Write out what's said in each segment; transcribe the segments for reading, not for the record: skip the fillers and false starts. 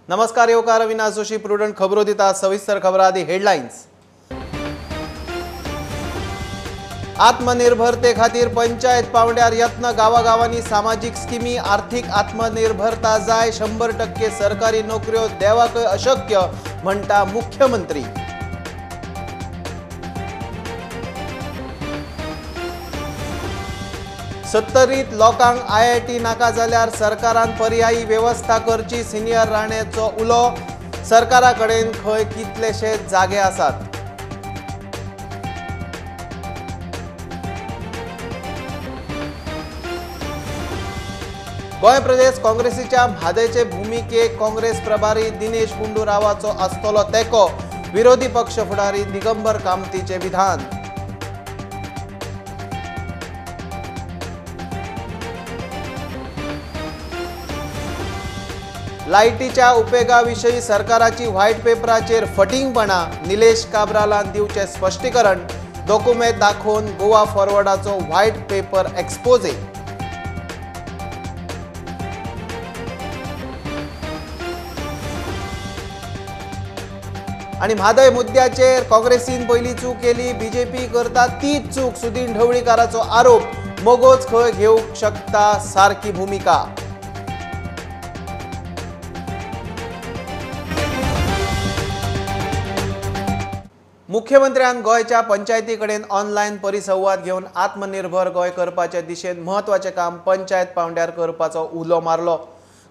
नमस्कार, येवकार अविनाश जोशी प्रुडंट खबरो दिता. सविस्तर खबरां आदी हेडलायन्स. आत्मनिर्भरते खातीर पंचायत पावंड्यार यत्न, गांवागांवांनी सामाजीक स्किमी, आर्थिक आत्मनिर्भरता जाय, 100% सरकारी नोकऱ्यो देवाकय अशक्य म्हणटा मुख्यमंत्री. सत्तरीत लोकांक IIT नाका जाल्यार सरकारान पर्यायी वेवस्था करची, सिनियर राणेचो उलो. सरकारा कडेन खंय कितलेशे जागे आसात. गोंय प्रदेश काँग्रेसीच्या म्हादयचे भुमिकेक काँग्रेस प्रभारी दिनेश गुंडू रावाचो आसतलो तेंको, विरोधी पक्ष फुडारी दिगंबर कामतीचे विधान. लायटीच्या उपेगा विशीं सरकाराची व्हायट पेपराचेर फटिंगपणा, निलेश काब्रालान दिवचें स्पश्टीकरण. दोकुमेंत दाखोवन गोवा फॉरवर्डाचो व्हायट पेपर एक्सपोजे. आनी म्हादय मुद्द्याचेर काँग्रेसीन पयली चूक केली, बीजेपी करता तीच चूक, सुदीन ढवळीकाराचो आरोप. मोगोच खंय घेवंक शकता सारकी भुमिका. मुख्यमंत्र्यान गोंयच्या पंचायती कडेन ऑनलायन परिसंवाद घेवन आत्मनिर्भर गोंय करपाचे दिशेन म्हत्वाचें काम पंचायत पावंड्यार करपाचो उलो मारलो.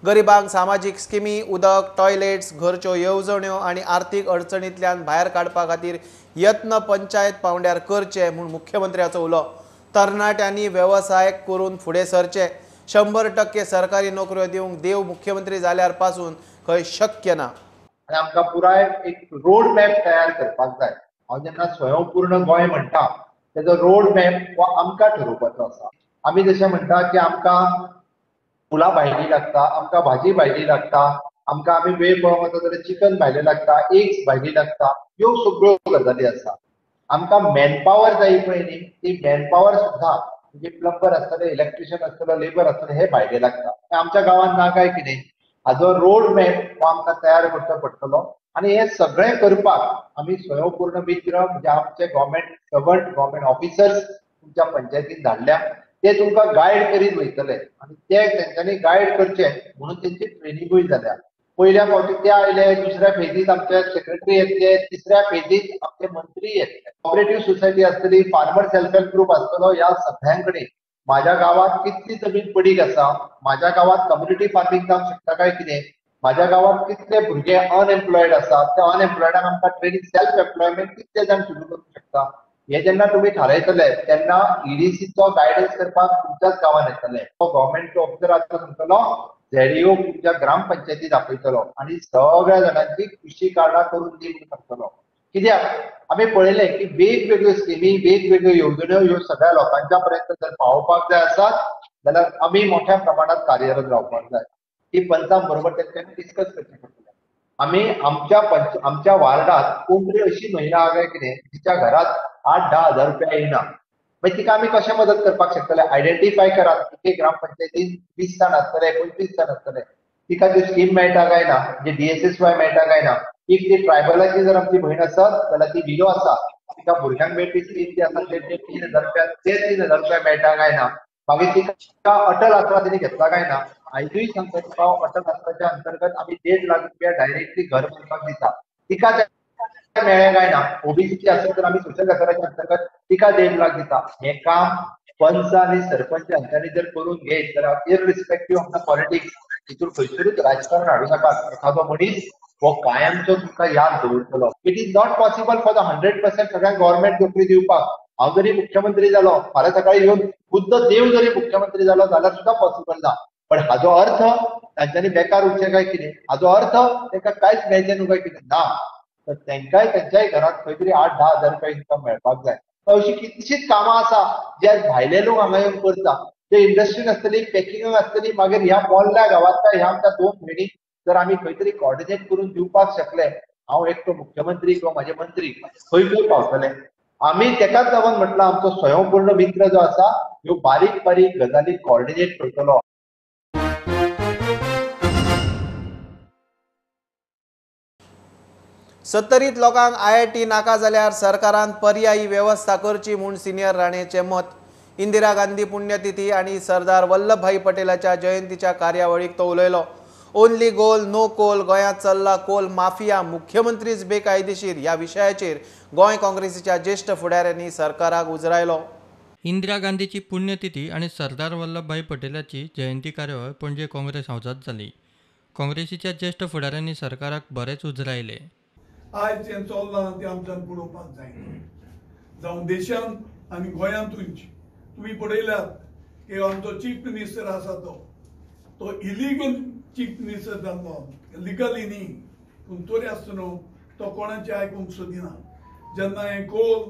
गरिबांक सामाजीक स्किमी, उदक, टॉयलेट्स, घरच्यो येवजण्यो आनी आर्थिक अडचणींतल्यान भायर काडपा खातीर यत्न पंचायत पावंड्यार करचे म्हूण मुख्यमंत्र्याचो उलो. तरणाट्यांनी वेवसाय करून फुडें सरचे, 100% सरकारी नोकऱ्यो दिवंक देव मुख्यमंत्री जाल्यार पासून खंय शक्य ना. आनी आमकां पुराय एक रोड मॅप तयार करपाक जाय. हांव जेन्ना स्वयंपूर्ण गोंय म्हणटा तेजो रोड मॅप हो आमकां ठरोवपाचो आसा. आमी जशें म्हणटा की आमकां फुलां भायली लागता, आमकां भाजी भायली लागता, आमकां आमी वेळ पळोवंक वता जाल्यार चिकन भायलें लागता, एग्स भायली लागता, ह्यो सगळ्यो गजाली आसा. आमकां मॅनपावर जाय पळय न्ही, ती मॅनपावर सुद्दां म्हणजे प्लंबर आसतले, इलेक्ट्रिशियन आसतलो, लेबर आसतले, हे भायले लागता. आमच्या गांवांत ना काय कितें, हाजो रोड मॅप हो आमकां तयार करचो पडटलो. आनी हे सगळें करपाक आमी स्वयंपूर्ण मित्र म्हणजे आमचे गव्हर्मेंट सर्वंट, गव्हर्मेंट ऑफिसर्स तुमच्या पंचायतीन धाडल्या, ते तुमकां गायड करीत वयतले आनी ते तेंच्यांनी गायड करचे म्हणून तेंची ट्रेनिंगूय जाल्या. पयल्या फावटी ते आयले, दुसऱ्या फेजीत आमचे सेक्रेटरी येतले, तिसऱ्या फेजीत आमचे मंत्री येतले. कॉपरेटिव्ह सोसायटी आसतली, फार्मर सेल्फ हेल्प ग्रुप आसतलो. ह्या सगळ्यां कडेन म्हाज्या गांवांत कितली जमीन पडीक आसा, म्हाज्या गांवांत कम्युनिटी फार्मींग जावंक शकता काय कितें, म्हाज्या गांवांत कितले भुरगे अनएम्प्लॉयड आसा, त्या अनएम्प्लॉयडाक आमकां ट्रेनिंग, सेल्फ एम्प्लॉयमेंट कितले जाण सुरू करूंक शकता, हे जेन्ना तुमी थारायतले तेन्ना ईडीसीचो गायडन्स करपाक तुमच्याच गांवांत येतले. तो गव्हर्मेंट ऑफिसर आसता सांगतलो, झेडीओ तुमच्या ग्रामपंचायतीत आपयतलो आनी सगळ्या जाणांची कृशी कार्डां करून दी म्हणून सांगतलो. कित्याक आमी पळयलें की वेगवेगळ्यो स्किमी, वेगवेगळ्यो येवजण्यो ह्यो सगळ्या लोकांच्या पर्यंत जर पावोवपाक जाय आसात जाल्यार आमी मोठ्या प्रमाणात कार्यरत रावपाक जाय. ती पंचां बरोबर तेंच्यांनी डिस्कस करचें पडटलें. आमी आमच्या वार्डात कोण तरी अशी महिला आहा काय कितें जिच्या घरात 8-10 हजार रुपया येयना, मागीर तिका आमी कशें मदत करपाक शकतले? आयडेंटिफाय करात. एक ग्रामपंचायतीन 20 जाण आसतले, 25 जाण आसतले, तिका ती स्कीम मेळटा काय ना, म्हणजे DSSY मेळटा काय ना. If ती ट्रायबलाची जर आमची भयण आसत जाल्यार ती विलो आसा, तिका भुरग्यांक मेळपी स्कीम जी आसा ते 3,000 रुपया, ते 3,000 रुपया मेळटा काय ना. मागीर तिका अटल आसरा तिणे घेतला काय ना. आयजूय सांगता तुका, अटल आसराच्या अंतर्गत आमी 1.5 लाख रुपया डायरेक्टली घर बांदपाक दिता, तिका मेळ्ळें काय ना. ओबीसीची आसत तर आमी सोशल वेलफेराच्या अंतर्गत तिका 1.5 लाख दिता. हें काम पंच आनी सरपंच हांच्यांनी जर करून घेत जाल्यार इररिस्पेक्टीव ऑफ the politics, हितून खंयसरूच राजकारण हाडूं नाकात. एखादो मनीस हो कायमचो तुमकां याद दवरतलो. It is not possible for the 100% सगळ्यांक गव्हर्मेंट नोकरी दिवपाक. हांव जरी मुख्यमंत्री जालो फाल्यां सकाळी येवन खुद्द देव जरी मुख्यमंत्री जालो जाल्यार सुद्दां पॉसिबल ना. पण हाजो अर्थ तांच्यांनी बेकार उरचें काय कितें, हाजो अर्थ तांकां कांयच मेळचें न्हू काय कितें ना. तर तांकांय तेंच्याय घरांत खंय तरी 8-10 हजार रुपया इन्कम मेळपाक जाय. अशी कितलीशीच कामां आसा जे आज भायले लोक हांगा येवन करता. ते इंडस्ट्रीन आसतली, पॅकिंगाक आसतली. मागीर ह्या मोल्ल्या गांवांतल्या ह्या आमच्या 2 भयणी जर आमी खंय तरी कॉर्डिनेट करून दिवपाक शकले, हांव एकटो मुख्यमंत्री किंवा म्हाजे मंत्री खंय खंय पावतले. आमी तेकाच लागून म्हटलां आमचो स्वयंपूर्ण मित्र जो आसा ह्यो बारीक बारीक गजाली कॉर्डिनेट करतलो. सत्तरीत लोकांक आयआयटी नाका जाल्यार सरकारान पर्यायी वेवस्था करची म्हूण सिनियर राणेचें मत. इंदिरा गांधी पुण्यतिथी आनी सरदार वल्लभभाई पटेलाच्या जयंतीच्या कार्यावळीक तो उलयलो. ओनली गोल नो कोल, गोंयांत चल्ला कोल माफिया, मुख्यमंत्रीच बेकायदेशीर ह्या विशयाचेर गोंय काँग्रेसीच्या ज्येश्ठ फुडाऱ्यांनी सरकाराक उजरायलो. इंदिरा गांधीची पुण्यतिथी आनी सरदार वल्लभभाई पटेलाची जयंती कार्यावळ पणजे काँग्रेस हावजांत जाली. काँग्रेसीच्या ज्येश्ठ फुडाऱ्यांनी सरकाराक बरेच उजरायले. आयज जें चल्लां तें आमच्यान पळोवपाक जायना. जावं देशांत आनी गोंयांतूय तुमी पळयल्यात की आमचो चीफ मिनिस्टर आसा तो इलिगल चीफ मिनिस्टर जाल्लो, लिगली न्ही, पूण तरी आसतना तो कोणाचें आयकूंक सोदिना. जेन्ना हें कोल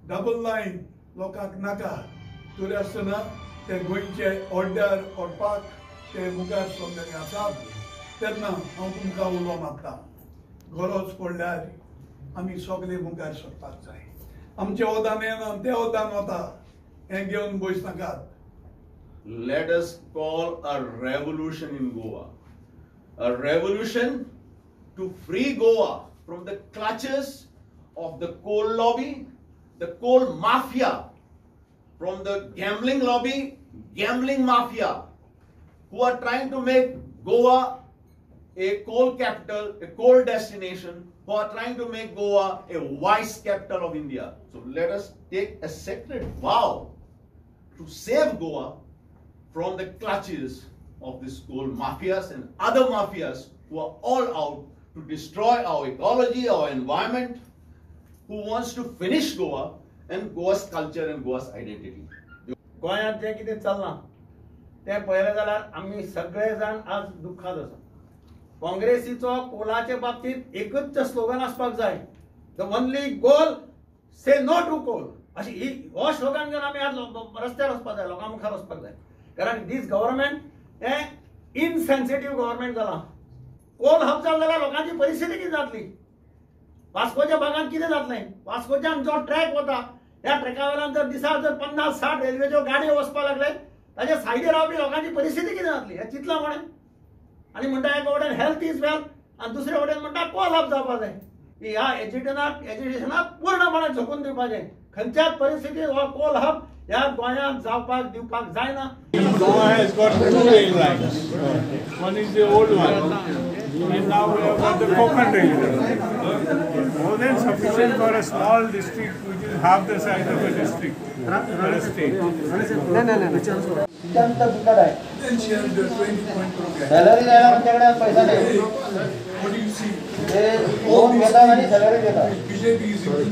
डबल लायन लोकांक नाका तरी आसतना ते गोंयचे ऑर्डर व्हरपाक ते मुखार सरलेले आसात. तेन्ना हांव तुमकां उलो मारता, गरज पडल्यार आमी सगळे मुखार सरपाक जाय. आमचें वदान येना तें वदान वता हें घेवन बस नाकात. Let us call a revolution in Goa. A revolution to free Goa from the clutches of the coal lobby, the coal mafia, from the gambling lobby, gambling mafia, who are trying to make Goa a coal capital, a coal destination, who are trying to make Goa a vice capital of India. So let us take a sacred vow to save Goa from the clutches of these coal mafias and other mafias who are all out to destroy our ecology, our environment, who wants to finish Goa and Goa's culture and Goa's identity. गोंयांत जें कितें चल्लां तें पळयलें जाल्यार आमी सगळे जाण आज दुख्खांत आसा. काँग्रेसीचो कोलाचे बाबतींत एकूच स्लोगन आसपाक जाय, the only goal say no to coal. अशी ही हो स्लोगन घेवन आमी आज रस्त्यार वचपाक जाय, लोकां मुखार वचपाक जाय. कारण दीस गव्हर्मेंट हें इनसेन्सिटीव गव्हर्मेंट जालां. कोल हब जालें जाल्यार लोकांची परिस्थिती कितें जातली, वास्कोच्या भागांत कितें जातलें, वास्कोच्यान जो ट्रॅक वता ह्या ट्रॅका वयल्यान जर दिसाक जर 50-60 रेल्वेच्यो गाडयो वचपाक लागले ताच्या सायडीर रावपी लोकांची परिस्थिती कितें जातली हें चिंतलां कोणें? आनी म्हणटा एका वटेन हेल्थ is wealth आनी दुसरे वटेन म्हणटा कोल हब जावपाक जाय. ह्या एजिटेशनाक पूर्णपणे झोकून दिवपाचें. खंयच्याच परिस्थितीत हो कोल हब ह्या गोंयांत जावपाक दिवपाक जायना. Goa has got two rail lines. One is the old one, and now we have got the Konkan railway. More than sufficient for a small district, which is half the size of a district or a state. Salary द्यायला आमच्याकडे पैसा नाही. Loan घेतात आणि salary देतात.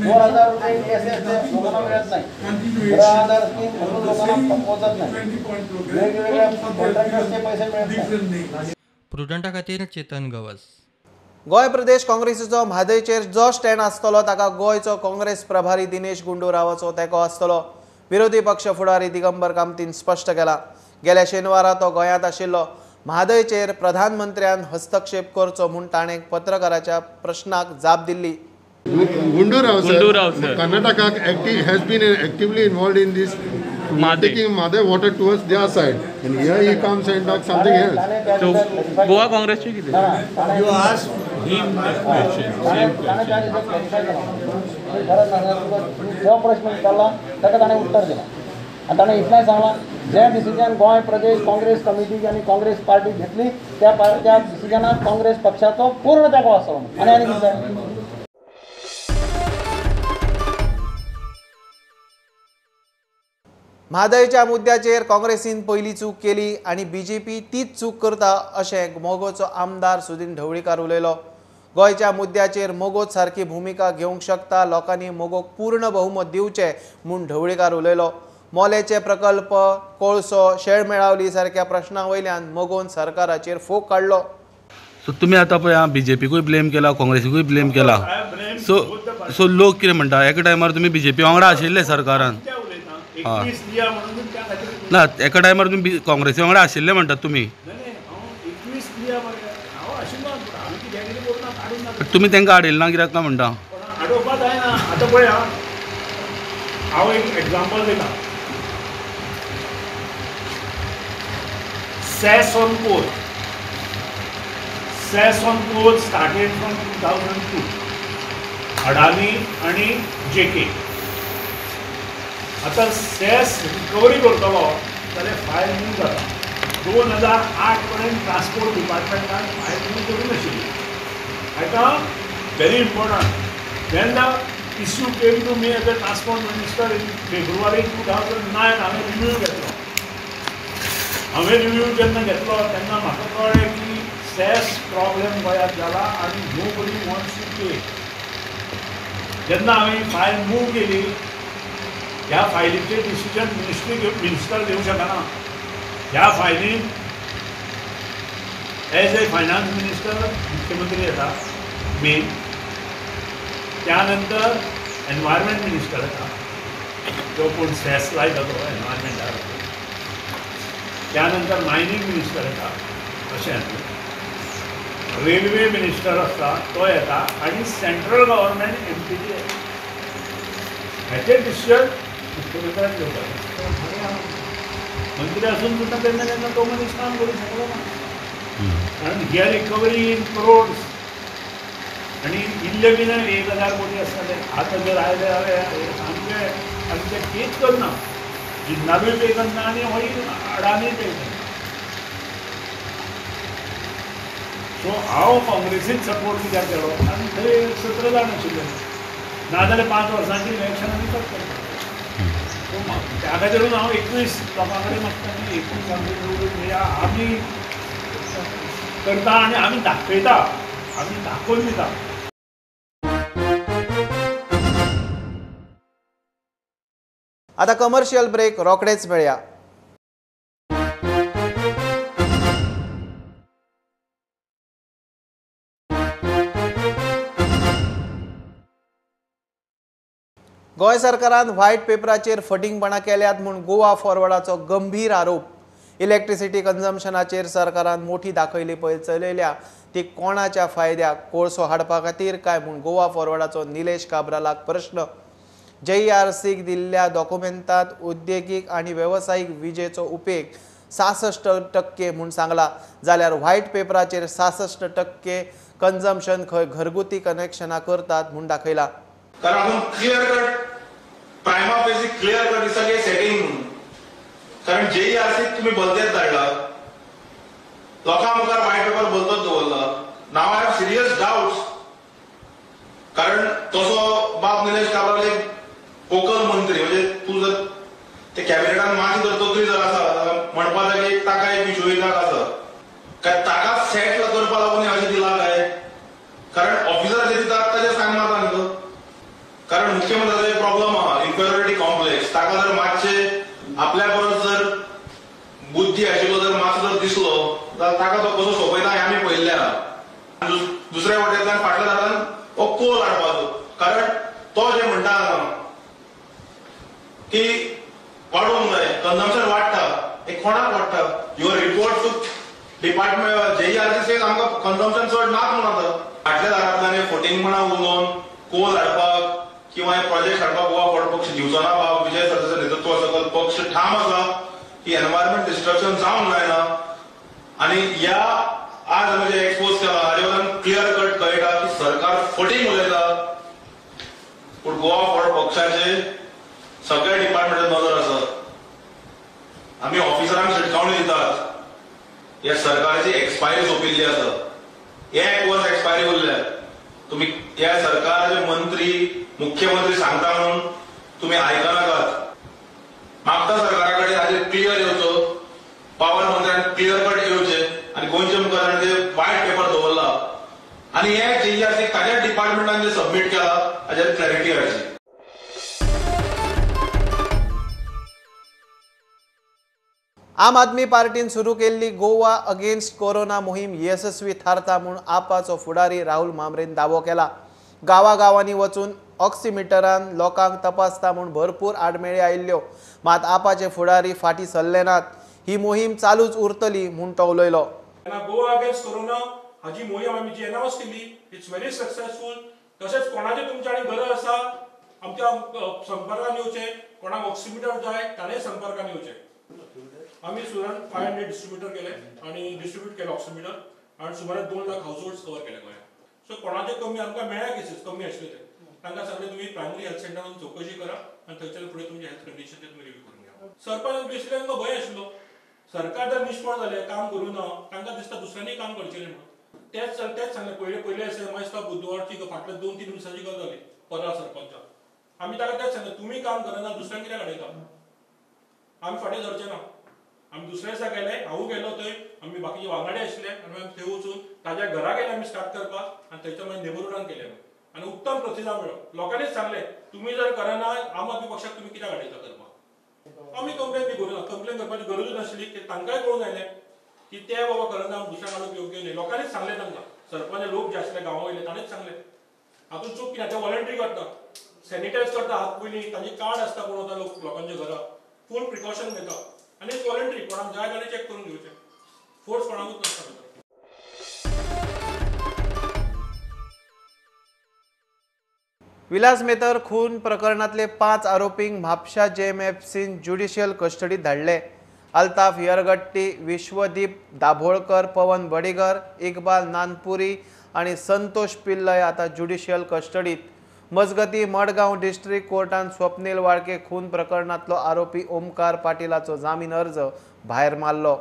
2000 रुपये लोकांना मिळत नाही. 10,000 स्कीम म्हणून लोकांना पोहोचत नाही. वेगवेगळ्या कॉन्ट्रॅक्टर्सचे पैसे मिळत नाही. प्रुडंटा खातीर चेतन गवस. गोंय प्रदेश काँग्रेसीचो म्हादयचेर जो स्टँड आसतलो ताका गोंयचो काँग्रेस प्रभारी दिनेश गुंडू रावाचो तेंको आसतलो. विरोधी पक्ष फुडारी दिगंबर कामतीन स्पश्ट केला. गेल्या शेनवारा तो गोंयांत आशिल्लो. म्हादयचेर प्रधानमंत्र्यान हस्तक्षेप करचो म्हूण ताणें पत्रकाराच्या प्रश्नाक जाप दिल्ली. Gundu Rao sir, Karnataka has been actively involved in this taking Mhadei water towards their side, and here he comes and talks something else. So Goa Congress चे कितें? You ask him that question, same question. जो प्रश्न विचारला ताका ताणें उत्तर दिलां आनी ताणें इतलेंय सांगलां, जे डिसिजन गोंय प्रदेश काँग्रेस कमिटी आनी काँग्रेस पार्टी घेतली त्या डिसिजनाक काँग्रेस पक्षाचो पूर्ण तेंको आसतलो. आनी आनी कितें? म्हादयच्या मुद्द्याचेर काँग्रेसीन पयली चूक केली आनी बीजेपी तीच चूक करता अशें मगोचो आमदार सुदीन ढवळीकार उलयलो. गोंयच्या मुद्द्याचेर मगोच सारकी भुमिका घेवंक शकता, लोकांनी मगोक पूर्ण बहुमत दिवचें म्हूण ढवळीकार उलयलो. मोलेचे प्रकल्प, कोळसो, शेळमेळावली सारक्या प्रश्नां वयल्यान मगोन सरकाराचेर फोग काडलो. सो तुमी आतां पळय बीजेपीकूय ब्लेम केला, काँग्रेसीकूय ब्लेम केला. सो सो लोक कितें म्हणटा, एका टायमार तुमी बीजेपी वांगडा आशिल्ले सरकारान. ना, एका टायमार तुमी काँग्रेसी वांगडा आशिल्ले म्हणटात तुमी. तुमी तांकां हाडयलें ना कित्याक काय म्हणटा? हाडोवपा जायना. आतां पळय हांव एक एग्जाम्पल दिता. Cess on coal. Cess on coal started from 2002. Adani आनी जेके. आतां सेस रिकवरी करतलो जाल्यार फायल मूव जाता. 2008 पर्यंत ट्रान्सपोर्ट डिपार्टमेंटान फायल मूव करूंक नाशिल्ली. आतां very important, when the issue came to me as a transport minister in February 2009, हांवें रिव्यू घेतलो. हांवें रिव्यू जेन्ना घेतलो तेन्ना म्हाका कळ्ळें की सेस प्रॉब्लेम गोंयांत जाला आनी नोबडी वॉन्ट्स टू पे. जेन्ना हांवें फायल मूव केली, ह्या फायलीचें डिसिजन मिनिस्टर घेवंक शकना. ह्या फायलीन एज ए फायनान्स मिनिस्टर मुख्यमंत्री येता मेन, त्यानंतर एनवायरमेंट मिनिस्टर येता, तो कोण सेस लायता तो एनवायरमेंटाक, त्यानंतर मायनींग मिनिस्टर येता, अशें येतलें, रेल्वे मिनिस्टर आसता तो येता आनी सेंट्रल गव्हर्मेंट एमपीटी येता. हाचें डिसिजन मुख्यमंत्र्यान घेवपाचें. मंत्री आसून सुद्दां तेन्ना केन्ना तो मनीस काम करूंक शकलो ना, कारण here recovery in crores आनी इल्ले बी न्हय 1000 कोटी आसताले. आतां जर आयले जाल्यार सामकें आनी ते पेच करना, जिन्नालूय पे करना आनी होय अडानी पे करना. सो हांव काँग्रेसीन सपोर्ट कित्याक केलो आनी थंय 17 जाण आशिल्ले, नाजाल्यार 5 वर्सांची इलेक्शन आमी करतले. सो त्या खातीरूच हांव 21 लोकां कडेन मागता की 21 आमी निवडून येया, आमी करता आनी आमी दाखयता, आमी दाखोवन दिता. आतां कमर्शियल ब्रेक, रोखडेच मेळया. गोंय सरकारान व्हायट पेपराचेर फटींगपणां केल्यात म्हूण गोवा फॉरवर्डाचो गंभीर आरोप. इलेक्ट्रिसिटी कन्जम्पशनाचेर सरकारान मोठी दाखयली पळय चलयल्या ती कोणाच्या फायद्याक, कोळसो हाडपा खातीर काय म्हूण गोवा फॉरवर्डाचो निलेश काब्रालाक प्रश्न. JERCक दिल्ल्या डॉक्युमेंटांत उद्देगीक आनी वेवसायीक विजेचो उपेग 66% म्हूण सांगला, जाल्यार व्हायट पेपराचेर 66% कन्जम्पशन खंय घरगुती कनेक्शनां करतात म्हूण दाखयला. कारण अजून clear cut prima facie clear cut दिसता की सेटिंग म्हणून, कारण JERC तुम्ही बलतेच धाडला, लोकां मुखार व्हायट पेपर बलतोच दवरला. Now I have serious doubts, कारण तसो बाब निलेश काब्राल एक वोकल मंत्री, म्हणजे तूं जर ते कॅबिनेटान मातशी जर तकली जर आसा म्हणपा जागी एक ताका एक विश्वविधाक आसा काय ताका सेट करपा लागून अशें दिलां काय, कारण ऑफिसर जे दितात ताजे सांग मारता न्ही तो. कारण मुख्यमंत्र्याचो एक प्रॉब्लम आहा, इन्फेरियोरिटी कॉम्प्लेक्स. ताका जर मातशें आपल्या परस जर बुद्धी आशिल्लो जर मातसो जर दिसलो जाल्यार ताका तो कसो सोंपयता हें आमी पळयल्लें आहा. दुसऱ्या वटेंतल्यान फाटल्या दारान हो कोल हाडपाचो, कारण तो जें म्हणटा की वाडोवंक जाय, कन्जम्पशन वाडटा, हें कोणाक वाडटा? Your report to department JERC says आमकां कन्जम्पशन चड नाक म्हणून आतां. फाटल्या दारांतल्यान फटींगपणां उलोवन कोल हाडपाक किंवा हे प्रोजेक्ट हाडपाक गोवा फॉरवर्ड पक्ष दिवचो ना. बाब विजय सरदेसाय नेतृत्वा सकयल पक्ष ठाम आसा की एनवायरमेंट डिस्ट्रक्शन जावंक जायना आनी ह्या आज आमी जे एक्सपोज केला हाजे वयल्यान क्लियर कट कळटा की सरकार फटींग उलयता. पूण गोवा फॉरवर्ड पक्षाचे सगळ्या डिपार्टमेंटार नजर आसा. आमी ऑफिसरांक शिटकावणी दितात, ह्या सरकाराची एक्सपायरी सोंपिल्ली आसा, 1 वर्स एक्सपायरी उरल्या. तुमी ह्या सरकाराचे मंत्री मुख्यमंत्री सांगता म्हणून तुमी आयकनाकात. मागता सरकारा कडेन हाजेर क्लियर येवचो, पावर मंत्र्यान क्लियर कट येवचे आनी गोंयच्या मुखार ते व्हायट पेपर दवरला आनी हे JERC ताज्या डिपार्टमेंटान जे सबमीट केला हाजेर क्लॅरिटी हाडची. आम आदमी पार्टीन सुरू केल्ली गोवा अगेन्स्ट कोरोना मोहीम येसस्वी थारता म्हूण आपाचो फुडारी राहुल म्हांबरेन दावो केला. गांवागांवांनी वचून ऑक्सिमिटरान लोकांक तपासता म्हूण भरपूर आडमेळी आयिल्ल्यो, मात आपाचे फुडारी फाटीं सरले नात. ही मोहीम चालूच उरतली म्हूण तो उलयलो. गोवा अगेन्स्ट कोरोना हाजी मोहीम आमी जी अनावन्स केली it's very successful. तशेंच कोणाचे तुमच्या आनी गरज आसा आमच्या संपर्कान येवचें, कोणाक ऑक्सिमिटर जाय ताणें संपर्कान येवचें. आमी सुमार 500 डिस्ट्रिब्युटर केले आनी डिस्ट्रिब्यूट केले ऑक्सिमिटर आनी सुमार 2 लाख हाऊस होल्ड कवर केले गोंयांत. सो कोणाचे कमी आमकां मेळ्ळ्या केसीस कमी आशिल्ले ते, तांकां सांगलें तुमी प्रायमरी हेल्थ सेंटरान चवकशी करा आनी थंयच्यान फुडें तुमचे हेल्थ कंडिशन ते तुमी रिव्यू करून घ्या. सरपंच बेसिकली तांकां भंय आशिल्लो, सरकार जर निश्फळ जालें काम करूं ना तांकां दिसता दुसऱ्यांनी काम करचें न्ही म्हणून. तेच सांगलें पयले पयले आसा म्हाका दिसता बुधवारची फाटल्या 2-3 दिसांची गजाल जाली परवा सरपंचाक. आमी ताका तेच सांगलें तुमी काम करना दुसऱ्यांक कित्याक हाडयता, आमी फाटीं सरचे ना. आमी दुसऱ्या दिसा गेले, हांवूय गेलो थंय, आमी बाकीचे वांगडे आशिल्ले आनी आमी थंय वचून ताज्या घरा गेले आमी स्टार्ट करपाक आनी थंयच्या मागीर नेबरहुडान केलें आनी उत्तम प्रतिसाद मेळ्ळो. लोकांनीच सांगलें तुमी जर करना आम आदमी पक्षाक तुमी कित्याक हाडयता करपाक. आमी कंप्लेन बी करूं ना, कंप्लेन करपाची गरजूच नासली की तांकांय कळून आयलें की ते बाबा करना दुसऱ्यांक हाडूंक योग्य न्ही. लोकांनीच सांगलें तांकां, सरपंच लोक जे आसले गांवा वयले ताणेंच सांगलें हातूंत चूक कितें, ते वॉलंटरी करता, सॅनिटायज करता हात पयलीं, तांचे कार्ड आसता कोण वता लोक लोकांच्या घरा फूल प्रिकॉशन घेता आनी it's voluntary, कोणाक जाय ताणें चॅक करून घेवचें, फोर्स कोणाकूच नासता भितर. विलास मेतर खून प्रकरणांतले 5 आरोपींक म्हापशा जेएमएफसीन ज्युडिशियल कस्टडीत धाडले. अल्ताफ यरगट्टी, विश्वदीप दाभोळकर, पवन बडीगर, इकबाल नानपुरी आनी संतोष पिल्लय आतां ज्युडिशियल कस्टडीत. मजगती मडगांव डिस्ट्रिक्ट कोर्टान स्वप्नील वाळके खून प्रकरणांतलो आरोपी ओमकार पाटीलाचो जामीन अर्ज भायर मारलो.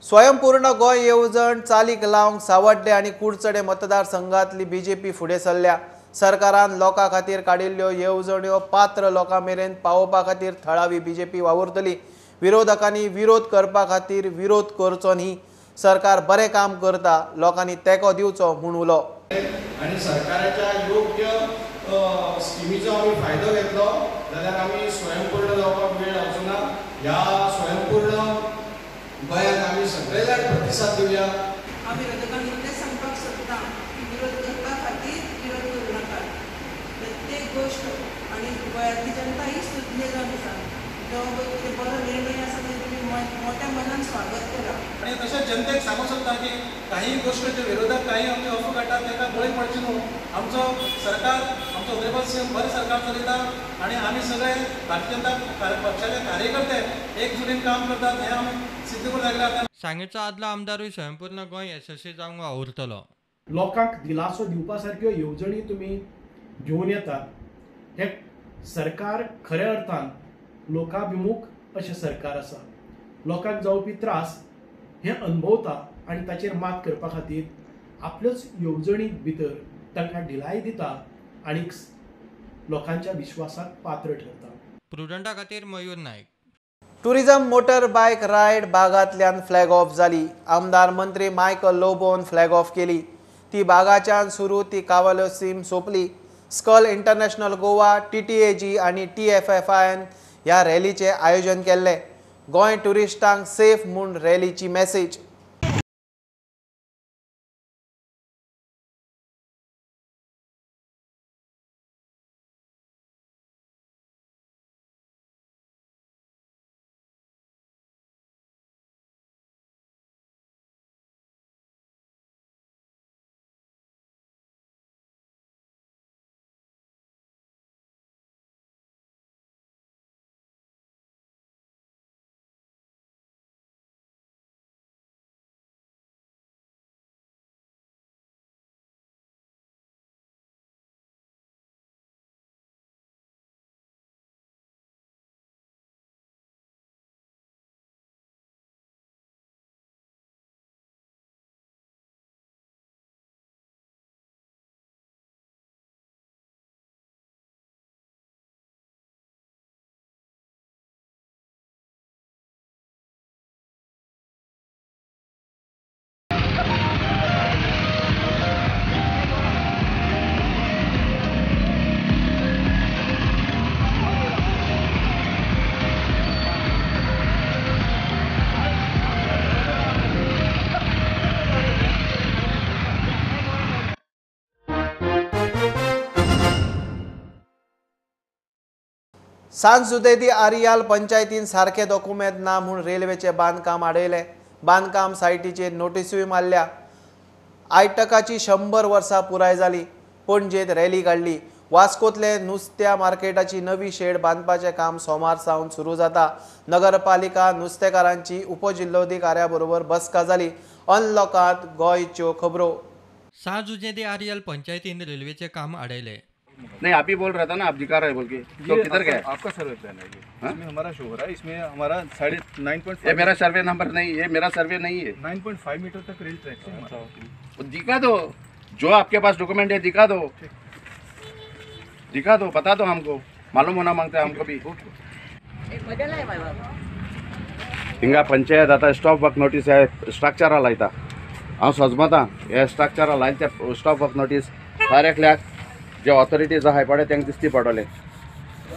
स्वयंपूर्ण गोंय येवजण चालीक लावंक सावड्डे आनी कुडचडे मतदारसंघांतली बीजेपी फुडें सरल्या. सरकारान लोकां खातीर काडिल्ल्यो येवजण्यो पात्र लोकां मेरेन पावोवपा खातीर थळावी बीजेपी वावुरतली. विरोधकांनी विरोध करपा खातीर विरोध करचो न्ही, सरकार बरें काम करता, लोकांनी तेंको दिवचो म्हूण उलो. आनी सरकाराच्या योग्य स्किमीचो आमी फायदो घेतलो जाल्यार आमी स्वयंपूर्ण जावपाक वेळ लागचो ना. ह्या स्वयंपूर्ण गोंयांत आमी सगळे जाण प्रतिसाद दिवया. हांव विरोधकांक इतलें सांगपाक सोदता की विरोध करपा खातीर विरोध करूं नाकात. प्रत्येक गोश्ट आनी गोंयांतली जनता ही सुज्ञ जावन आसा, जो कितें बरो निर्णय आसा तो तुमी मोठ्या मनान स्वागत करा. आनी तशेंच जनतेक सांगूंक सोदता की काही गोश्टीच्या विरोधात काही आमचे अफवा काडटात ताका बळी पडचे न्हू. आमचो सरकार, आमचो उदयपाल सिंह बरें सरकार चलयता आनी आमी सगळे भारतीय जनता पक्षाचे कार्यकर्ते एकजुटीन काम करतात हें आमी सिद्ध करूंक लागले. आतां सांगेचो आदलो आमदारूय स्वयंपूर्ण गोंय येसस्वी जावंक वावुरतलो. लोकांक दिलासो दिवपा सारक्यो येवजणी तुमी घेवन येतात. हें सरकार खऱ्या अर्थान लोकाभिमुख अशें सरकार आसा. लोकांक जावपी त्रास हे अनुभवता आनी ताचेर मात करपा खातीर आपल्योच येवजणी भितर तांकां ढिलाय दिता आनी लोकांच्या विश्वासाक पात्र ठरता. प्रुडंटा खातीर Mayur Naik. Tourism motor bike ride बागांतल्यान flag off जाली. आमदार मंत्री मायकल लोबोन फ्लॅग ऑफ केली. ती बागाच्यान सुरू ती कावालो सीम सोंपली. स्कल इंटरनॅशनल गोवा, TTAG आनी TFFIN ह्या रॅलीचें आयोजन केल्लें. गोंय ट्युरिस्टांक सेफ म्हूण रॅलीची मॅसेज. सांज जुदेदी आरियाल पंचायतीन सारखे दोकुमेंत ना म्हूण रेल्वेचें बांदकाम आडयलें. बांदकाम सायटीचेर नोटिसूय मारल्या. आयटकाची 100 वर्सां पुराय जाली. पणजेंत रॅली काडली. वास्कोतले नुस्त्या मार्केटाची नवी शेड बांदपाचें काम सोमार सावन सुरू जाता. नगरपालिका नुस्तेकारांची उपजिल्लोधिकाऱ्या बरोबर बसका जाली. अनलॉकांत गोंयच्यो खबरो. सांज जुदेदी आरियाल पंचायतीन रेल्वेचें काम आडयलें. नहीं, आप ही बोल रहा था ना, आप दिखा रहे बोल के, तो किधर गया? आपका सर्वे प्लान है ये, इसमें हमारा शो हो रहा है, इसमें हमारा 9.5। ये मेरा सर्वे नंबर नहीं है, मेरा सर्वे नहीं है। 9.5 मीटर तक रेल ट्रैक है। दिखा दो, जो आपके पास डॉक्यूमेंट है दिखा दो, दिखा दो, बता दो हमको, मालूम होना मांगता है हमको भी। हिंगा पंचायत आता स्टॉप वर्क नोटीस है स्ट्रक्चरा लायता, हांव सजमता हे स्ट्रक्चरा लायता ते स्टॉप वर्क नोटीस हर एकल्याक जे ऑथॉरिटीज आहाय पळय तांकां दिसती पडटलें।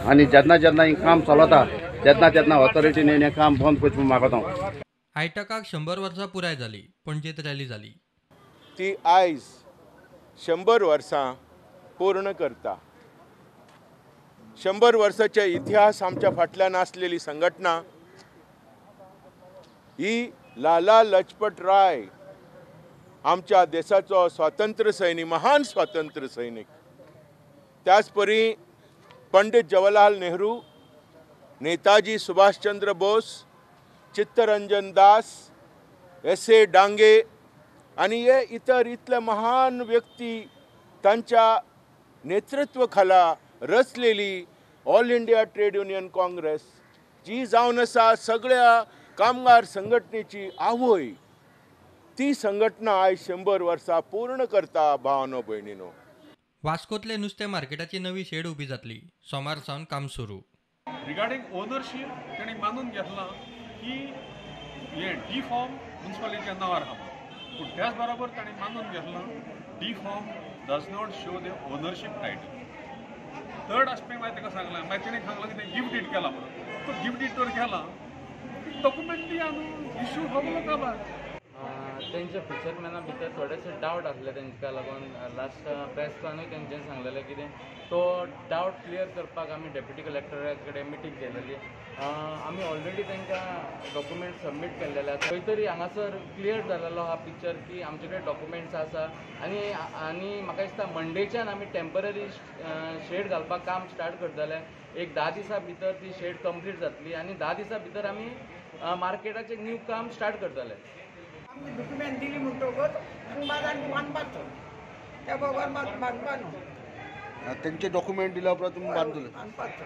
आनी जेन्ना जेन्ना हें काम चलता तेन्ना तेन्ना ऑथॉरिटीन हें काम बंद करचें म्हूण मागता हांव। आयटकाक 100 वर्सां पुराय जाली, पणजेंत रॅली जाली। ती आयज 100 वर्सां पूर्ण करता। 100 वर्साचे इतिहास आमच्या फाटल्यान आसलेली संघटना ही लाला लजपत राय आमच्या देशाचो स्वातंत्र्य सैनिक, महान स्वातंत्र्य सैनिक, त्याच परी पंडित जवाहरलाल नेहरू, नेताजी सुभाषचंद्र बोस, चित्तरंजन दास, एस.ए. डांगे आनी हे इतर इतले महान व्यक्ती तांच्या नेतृत्व खाला रचलेली All India Trade Union Congress जी जावन आसा सगळ्या कामगार संघटनेची आवय, ती संघटना आयज 100 वर्सां पूर्ण करता। भावानो भयणीनो, वास्कोतले नुस्तें मार्केटाची नवी शेड उबी जातली, सोमार सावन काम सुरू। रिगार्डिंग ओनरशीप तांणी मानून घेतलां की हे डी फॉर्म म्युनिसिपालिटीच्या नांवार आहा, पूण त्याच बरोबर तांणी मानून घेतलां D form does not show the ownership title. Third aspect मागीर ताका सांगलां, मागीर तेणें सांगलां की तें गिफ्ट did केलां म्हणून, तो गिफ्ट did तर केला डॉक्युमेंट दिया न्हू, इश्यू सगलो काबार। तेंच्या फिशरमॅना भितर थोडेशे डावट आसले, तेंकां लागून लास्ट प्रेसानूय तेंच्यांनी सांगलेलें कितें तो डावट क्लियर करपाक आमी डेप्युटी कलेक्टरा कडेन मिटींग केलेली। आमी ऑलरेडी तांकां डॉक्युमेंट सबमीट केल्लेले आसा। खंय तरी हांगासर क्लियर जालेलो आहा पिक्चर की आमचे कडेन डॉक्युमेंट्स आसा आनी आनी म्हाका दिसता मंडेच्यान आमी टेम्पररी शेड घालपाक काम स्टार्ट करतले। एक 10 दिसां भितर ती शेड कंप्लीट जातली आनी 10 दिसां भितर आमी मार्केटाचें न्यू काम स्टार्ट करतले। आमची डॉक्युमेंट दिली म्हणटकच आमी बाजार बांदपाचो, त्या बगर बांदपा न्हू। तेंचे डॉक्युमेंट दिल्या उपरांत तुमी बांदतले? बांदपाचो,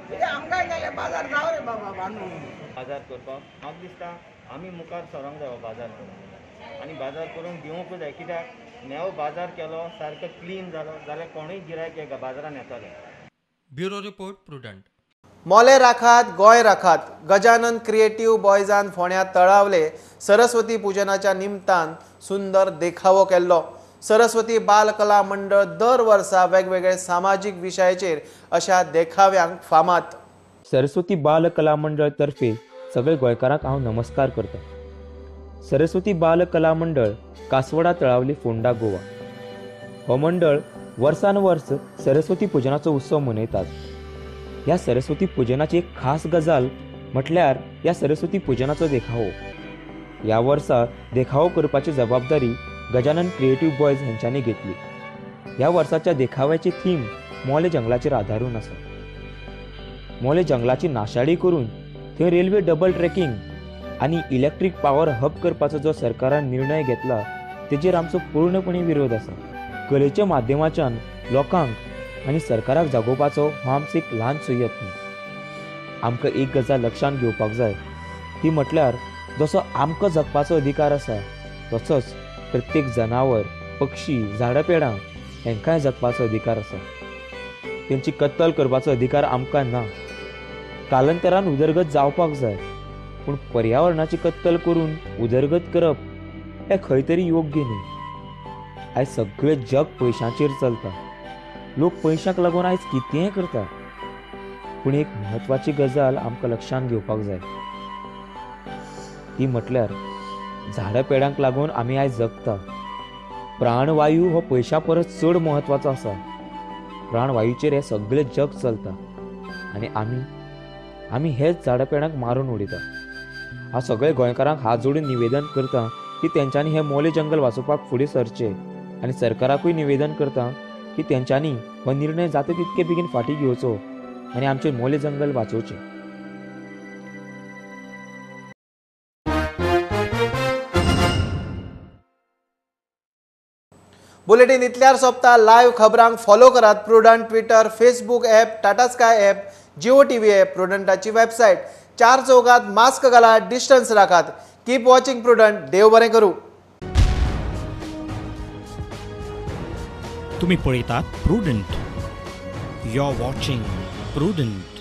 कित्याक आमकांय जाल्यार बाजार जावं रे बाबा बांदून। बाजार करपाक म्हाका दिसता आमी मुखार सरोंक जाय बाजार करूंक आनी बाजार करूंक दिवंकूय जाय, कित्याक नवो बाजार केलो सारको क्लीन जालो जाल्यार कोणूय गिरायक बाजारान येतले। Bureau report, Prudent. मोले राखात गोंय राखात गजानन क्रिएटिव्ह बॉयजान फोंड्या तळावले सरस्वती पुजनाच्या निमतान सुंदर देखावो केल्लो। सरस्वती बाल कला मंडळ दर वर्सा वेगवेगळे सामाजीक विशयाचेर अशा देखाव्यांक फामाद। सरस्वती बाल कला मंडळ तर्फे सगळे गोंयकारांक हांव नमस्कार करता। सरस्वती बाल कला मंडळ कासवडा तळावली फोंडा गोवा हो मंडळ वर्सान वर्स सरस्वती पुजनाचो उत्सव मनयतात। ह्या सरस्वती पुजनाची एक खास गजाल म्हटल्यार ह्या सरस्वती पुजनाचो देखावो। ह्या वर्सा देखावो करपाची जबाबदारी गजानन क्रिएटिव्ह बॉयज हेंच्यांनी घेतली। ह्या वर्साच्या देखाव्याची थीम मोले जंगलाचेर आदारून आसा। मोले जंगलाची नाशाडी करून थंय रेल्वे डबल ट्रॅकिंग आनी इलेक्ट्रीक पावर हब करपाचो जो सरकारान निर्णय घेतला तेजेर आमचो पूर्णपणे विरोध आसा। कलेच्या माध्यमाच्यान लोकांक आनी सरकाराक जागोवपाचो हो आमचो एक ल्हानसो यत्न। आमकां एक गजाल लक्षांत घेवपाक जाय, ती म्हटल्यार जसो आमकां जगपाचो अधिकार आसा तसोच प्रत्येक जनावर, पक्षी, झाडां पेडां हेंकांय जगपाचो अधिकार आसा। तेंची कत्तल करपाचो अधिकार आमकां ना। कालांतरान उदरगत जावपाक जाय, पूण पर्यावरणाची कत्तल करून उदरगत करप हें खंय तरी योग्य न्ही। आयज सगळें जग पयशांचेर चलता। लोक पयशांक लागून आयज कितेंय करता, पूण एक म्हत्वाची गजाल आमकां लक्षांत घेवपाक जाय, ती म्हटल्यार झाडां पेडांक लागून आमी आयज जगता। प्राणवायू हो पयशां परस चड म्हत्वाचो आसा। प्राणवायूचेर हें सगळें जग चलता आनी आमी हेच झाडां पेडांक मारून उडयता। हांव सगळे गोंयकारांक हात जोडून निवेदन करता की तेंच्यांनी हें मोले जंगल वाचोवपाक फुडें सरचें आनी सरकाराकूय निवेदन करता की तेंच्यांनी हो निर्णय जाता तितके बेगीन फाटीं घेवचो आनी आमचें मोले जंगल वाचोवचें। बुलेटीन इतल्यार सोंपता. लायव्ह खबरांक फॉलो करात Prudent Twitter, Facebook app, Tata Sky app, Jio TV app, प्रुडंटाची website. चार चौगात मास्क घालात, डिस्टन्स राखात. Keep watching Prudent. देव बरें करूं. तुम्ही पळयतात Prudent. You are watching Prudent.